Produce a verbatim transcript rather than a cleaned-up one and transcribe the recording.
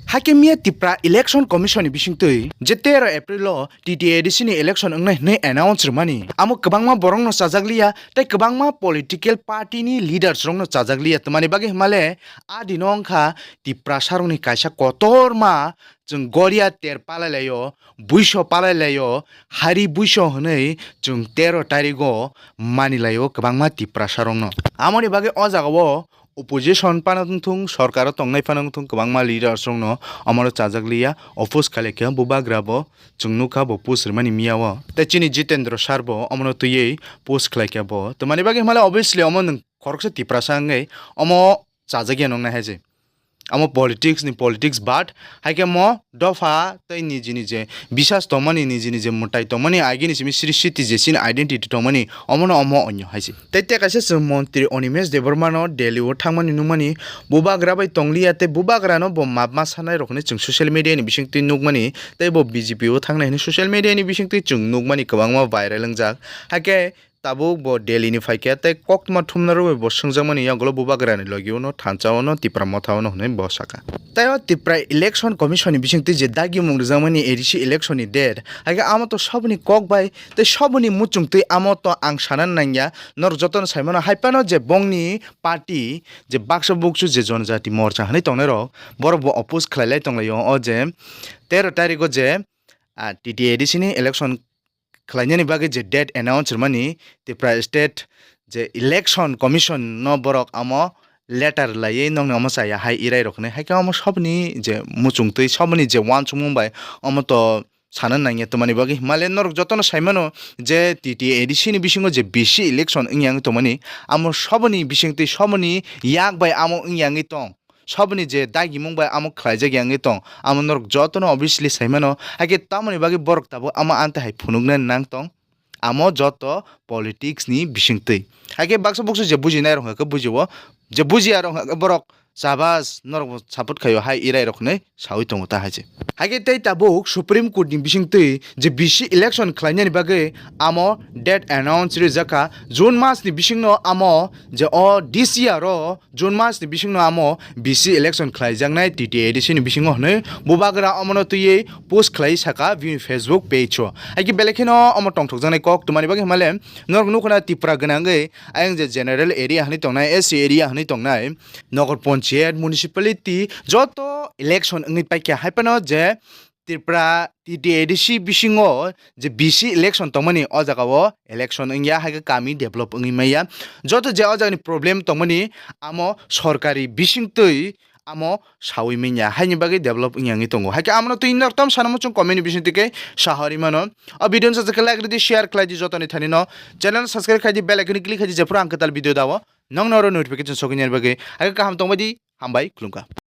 Hakhe miya Tipra Election Commission ni bisingtwi je tero April o T T A D C ni election wngnai hwnwi announce rwmani, amo kwbangma borokno chajakliya tei kwbangma political party ni leaders rokno chajakliya. Twmani bagwi hwnmale a dino wngkha Tiprasa rokni kaisa kotorma chwng goria ter palai laio, buiso palai laio, hari buiso hwnwi chwng tero tarigo mani laio kwbangma Tiprasa rokno. Amoni bagwi o jagao opposition phano wngthung, sorkaro tongnai phano wngthung, kwbangma leaders rokno omono chajakliya, oppose khailai kha bubagra bo, chwng nukha bo post rwmani miyao. Tei chini Jitendra sir bo omono twiwi post khlaikha bo. Twmani bagwi hwnmale obviously omo nwng khoroksa Tiprasa wngwi omo chajakya nuknai hai se. Amo politics ni politics, but hai khe mo dopha tei niji niji bisas tongmani, niji niji mwtai tongmani, agini simi sri siti je chini identity tongmani, omono omo onyo hai se. Tei tei kaisa chwng montri Animesh Debbarma no Delhi o thangmani nukmani, bubagra bai tongliya tei bubagra no bo map ma sanai rok hinwi chwng social media ni bisingtwi nukmani, tei bo B J P o thangnai hinwi social media ni bisingtwi chwng nukmani kwbangma viral wngjak. Hai khe tabuk bo Delhi ni phaikha tei koktwma thumna rwui bo swngjakmani, yagulo bubagrani logi uno thansa uno Tipra motha uno hwnwi bo sakha. Tei o Tipra Election Commission ni bisingtwi je dagimung rwjakmani A D C election ni date, hai khe amo to saboni kok bai tei saboni muchungtwi amo to ang sana nangya, norok jotono saimano. Hai phano je bongni party je baksa buksu je Jonojati Morcha hwnwi tongnai rok, borok bo oppose khlai lai tonglaio o je tero tarikgo je, ah, T T A D C ni election khlainani bagwi je date announce rwmani, Tripura State je Election Commission no borok amo letter laiwi nokni omo chaya hai irai rok hinwi. Hai khe omo soboni je muchungtwi, soboni je uansukmung bai omo to sana nangya. Twmani bagwi himale norok jotono saimano je T T A D C ni bisingo je B C election wngya wngwi tongmani, amo soboni bisingtwi soboni yak bai amo wngya wngwi tong. Soboni je dagimung bai amo khlaijak ya wngwi tong, amo norok jotono obviously saimano. Hai khe tamoni bagwi borok tabuk amo amtwi hai phunuknani nang tong? Amo joto politics ni bisingtwi. Hai khe baksa buksu je bujinai rok hwnkhe bujio, je bujiya rok hwnkhe borok chabas norok bo support khaio hai irai rok hinwi saui tongo ta hai se. Hai khe tei tabuk Supreme Court ni bisingtwi je B C election khlainani bagwi amo date announce rijak kha, June mas ni bisingno amo je o this year o June mas ni bisingno amo B C election khlaijaknai T T A D C ni bisingo hinwi bubagra omono twiwi post khlai saka bini Facebook page o. Hai khe belai kheno omo tongthokjaknai kok twmani bagwi himale norok nukho na Tripura gwnangwi ayang je general area hinwi tongnai, S C area hinwi tongnai, nogor ponchayat, municipality joto election wngwi paikha. Hai phano je Tripura T T A D C bisingo je B C election tongmani, o jagao election wngya, hai khe kami develop wngwi manya. Joto je o jagani problem tongmani, amo sorkari bisingtwi amo saui manya, haini bagwi develop wngya wngwi tongo. Hai khe amono twi norok tam sana muchung comment ni bisingtwi khe sahori mano. O video no sajak khe like rwdi, share khlai di jotoni thani no. Channel subscribe khai di, bell icon click khai di, jephru ang kwtal video dao nokno oro notification sokwi nani bagwi. Hai khe kaham tongbai di, hambai, khulumkha.